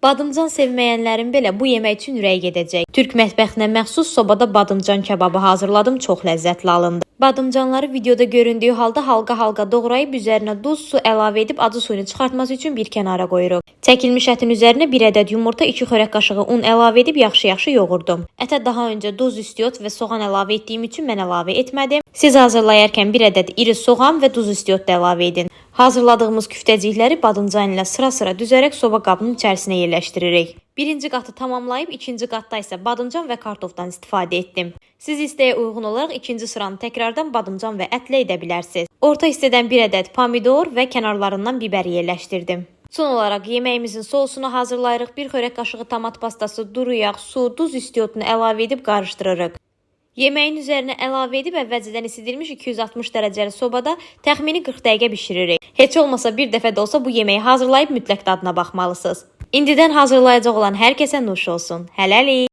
Badımcan sevməyənlərin belə bu yemək üçün ürəyi gedəcək. Türk mətbəxinə məxsus sobada badımcan kebabı hazırladım, çox ləzzətli alındı. Badımcanları videoda göründüyü halda halqa-halqa doğrayıb üzərinə duz, su əlavə edib acı suyunu çıxartması üçün bir kənara qoyuruq. Çəkilmiş ətin üzərinə 1 ədəd yumurta, 2 xörək qaşığı un əlavə edib yaxşı-yaxşı yoğurdum. Ətə daha öncə duz, istiot və soğan əlavə etdiyim üçün mən əlavə etmədim. Siz hazırlayarkən 1 ədəd iri soğan və duz, istiot da əlavə edin. Hazırladığımız küftəcikləri badımcan ilə sıra-sıra düzərək soba qabının içərisinə yerləşdiririk. Birinci qatı tamamlayıb ikinci qatda isə badımcan və kartofdan istifadə etdim. Siz istəyə uyğun olaraq ikinci sıranı təkrardan badımcan və ətlə edə bilərsiniz. Orta hissədən bir ədəd pomidor və kənarlarından biber yerləşdirdim. Son olaraq yeməyimizin sousunu hazırlayırıq. Bir xörək qaşığı tomat pastası, duru yağ, su, duz, istiotunu əlavə edib qarışdırırıq. Yeməyin üzərinə əlavə edib əvvəlcədən isidilmiş 260 dərəcəli sobada təxmini 40 dəqiqə bişiririk. Heç olmasa bir dəfə də olsa bu yeməyi hazırlayıb mütləq dadına baxmalısınız. İndidən hazırlayacaq olan hər kəsə nuş olsun. Hələlik.